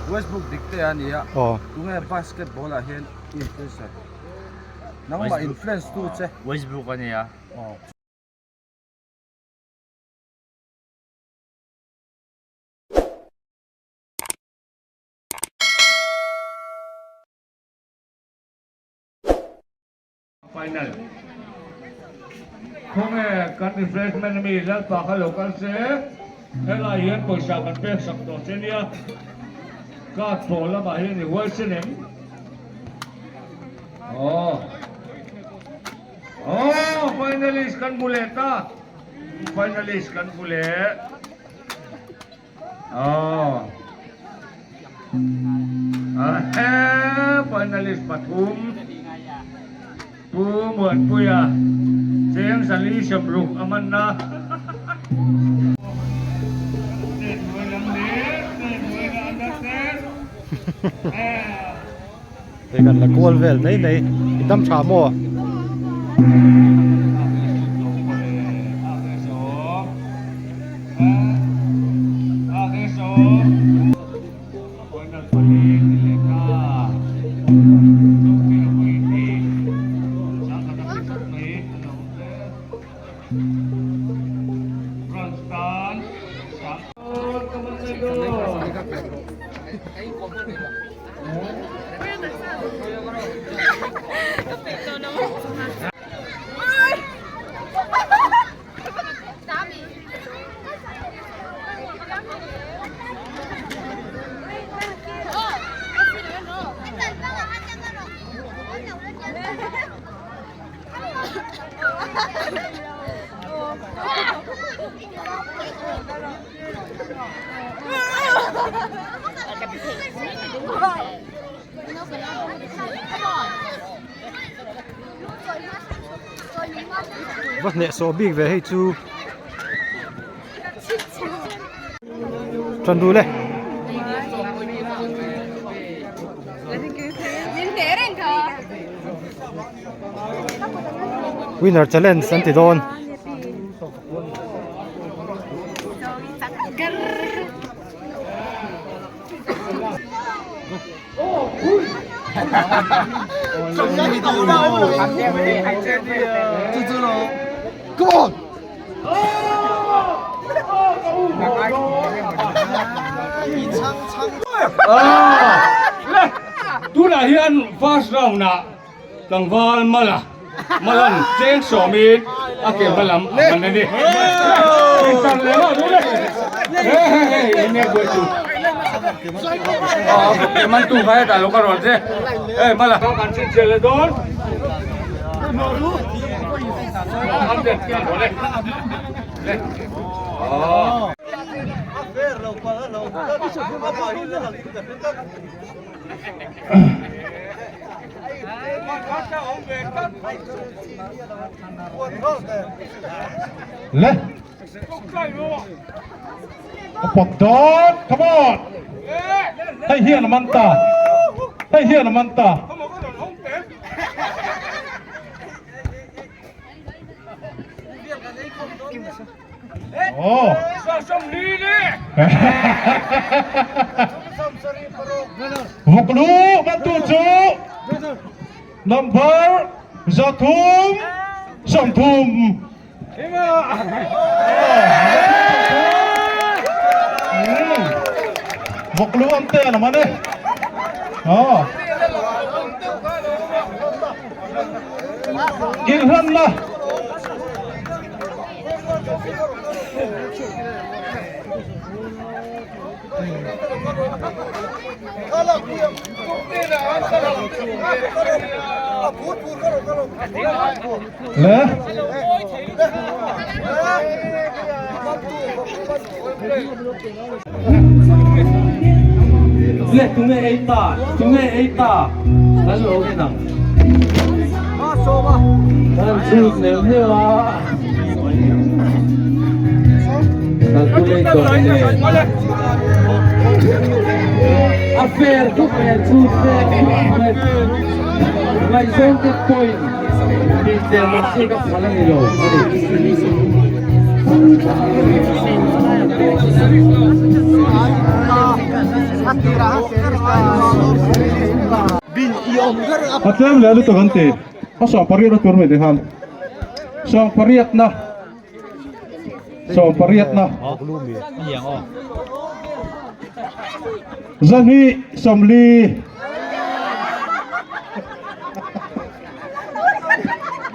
Westbrook dik te a nia. Aw. Tunge basketball ah hian influencer? Nangmah influence tu che. Westbrook a nia. Aw. Final. Khawnge kan refreshment ami Lalpa kha lo kal se, helai hian pawisa kan pek sak tawh che nia. Card pawh lamah hian i huaisen em? Aw. Aw, finalist kan hmu leh ta. Finalist kan hmu leh. Aw. Ahe, finalist pathum Pu Muanpuia cheng zali sawmruk a man a. Hei kan la kual vel mai mai i dam tha maw? Va hneh sawh bik ve hei chu tan duh le. Winner challenge an ti dawn. Tunah hian first round ah Tlangval Mala Malan cheng sawmin a ke hma lam a man a ni. Le a pawt dawn come on hei hian a man ta hei hian a man ta Oh. Vuklu bantu chu number 3 30. Vuklu am te an man e. Oh. Inhlanna Le Le tunge ei ta tunge ei ta kan lo en ang kan chhut neuh neuh a calculator nen a fair khawp mai a chhut te ngaihzawng te point tih tel mak chi ka phal a ni lo a ni. A tlem leh lutuk an ti. A sawmpariatna tur mai tikhan sawmpariatna sawmpariatna zahnih sawmli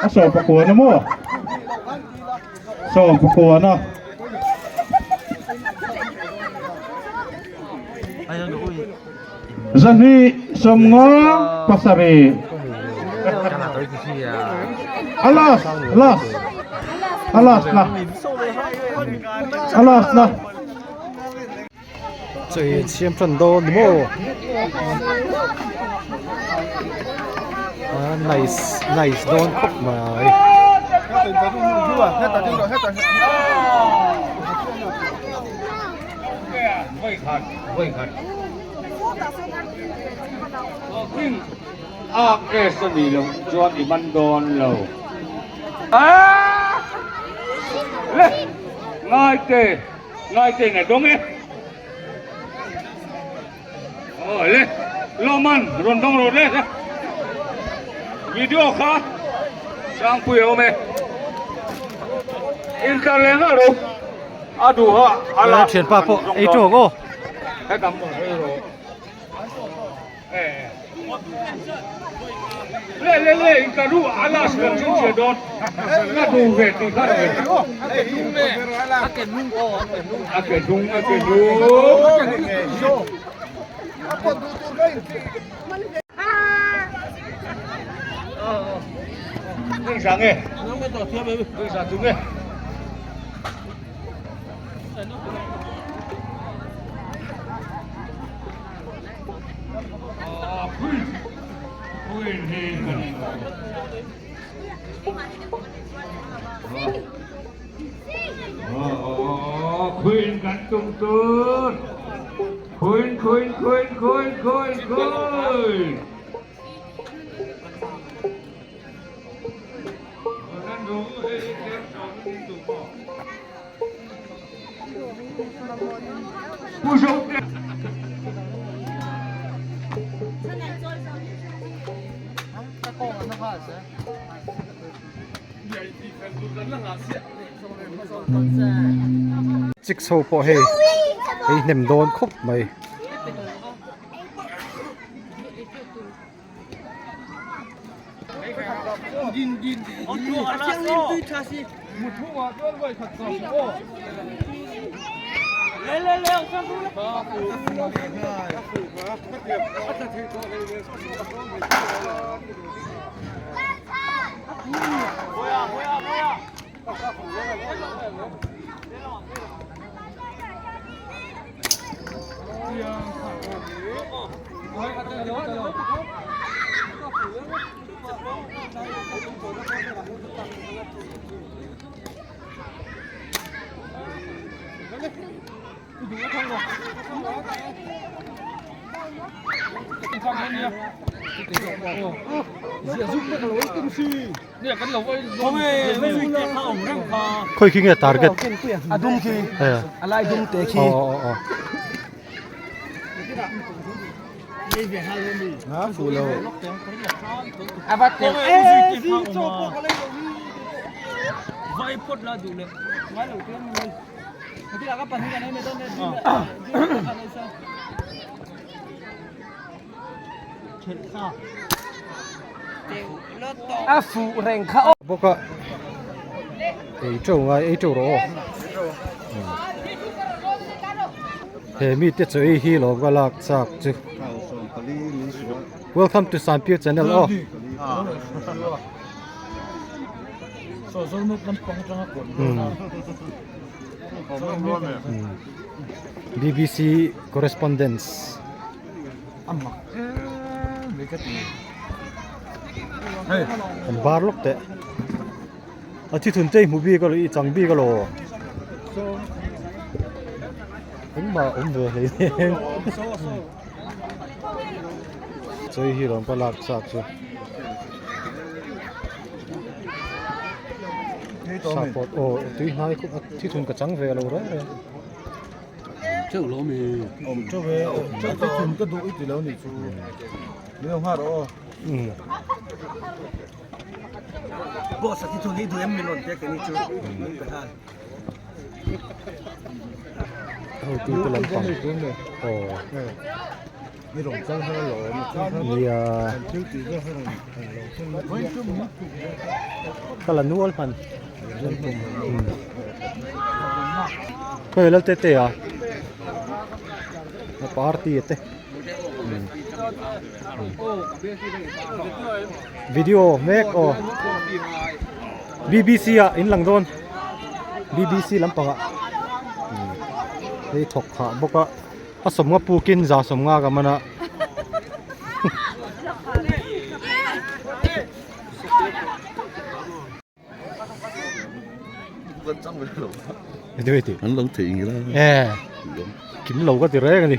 a sawmpakuana maw sawmpakuana. Zahnih sawmnga pasarih. A last last a last na a last na. Chei siam tan dawn ni maw a nice nice dawn khawp mai. RS a nih loh chuan i man dawn lo. Le ngaite ngaite in a dawng e. Aw le lawman rawn dawng rawh le. Video kha Sangpui a awm e. Intlar leh nghal rawh. A duh a a la. Thianpa pawh ei tawk aw. Hetam rawh. Le le le in ka ru alas kan chin che don na du ve ti kha ve a ke nung a ke nung a ke nung Sang nge sang chung nge Queen kan tum tur Queen Queen Queen Queen Queen Queen Chicks ho pawh hei ei hnem dawn khawp mai. Khawi khi nge target a dum khi a lai dum te khi Bawk a ei teuh ngai ei teuh rawh aw he mite chaw ei hi lawm ka lak chak chu welcome to Sanpir channel aw. BBC correspondence an bar lawk teh a thithun te i hmu bik alo i chang bik alo engmah a awm ve hleinem chawi hi lawm ka lak chak chu sapawt aw tui hnai khawp a thithun ka chang ve alo reng reng. teuh lo mi. Awm teuh e, awm teuh te chhun ka duh i ti lo nih chu. Min lo nghah rawh aw. Boss a thi thun hi duh em min rawn pek eni chu min pe nghal. Hotu te lampang aw. Nia ka la nual hman khawi lal te te a a party te video mek aw bbc ah in lang dawn bbc lampangah hei thawk khah bawk a. A sawmnga pukin za sawmnga ka man a. An lo thei ngila. Eh. Kim lo ka ti reng ani.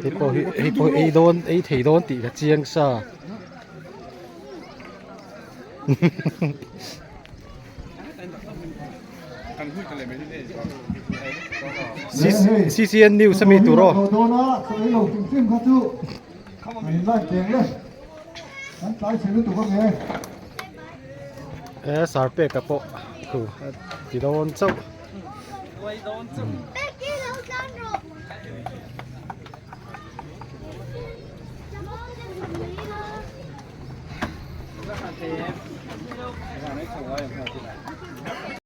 Hei pawh hi hei pawh hi ei dawn ei thei dawn tih ka chiang sa. CCN News ami tur aw. E sarpeka pawh khu ti dawn chauh.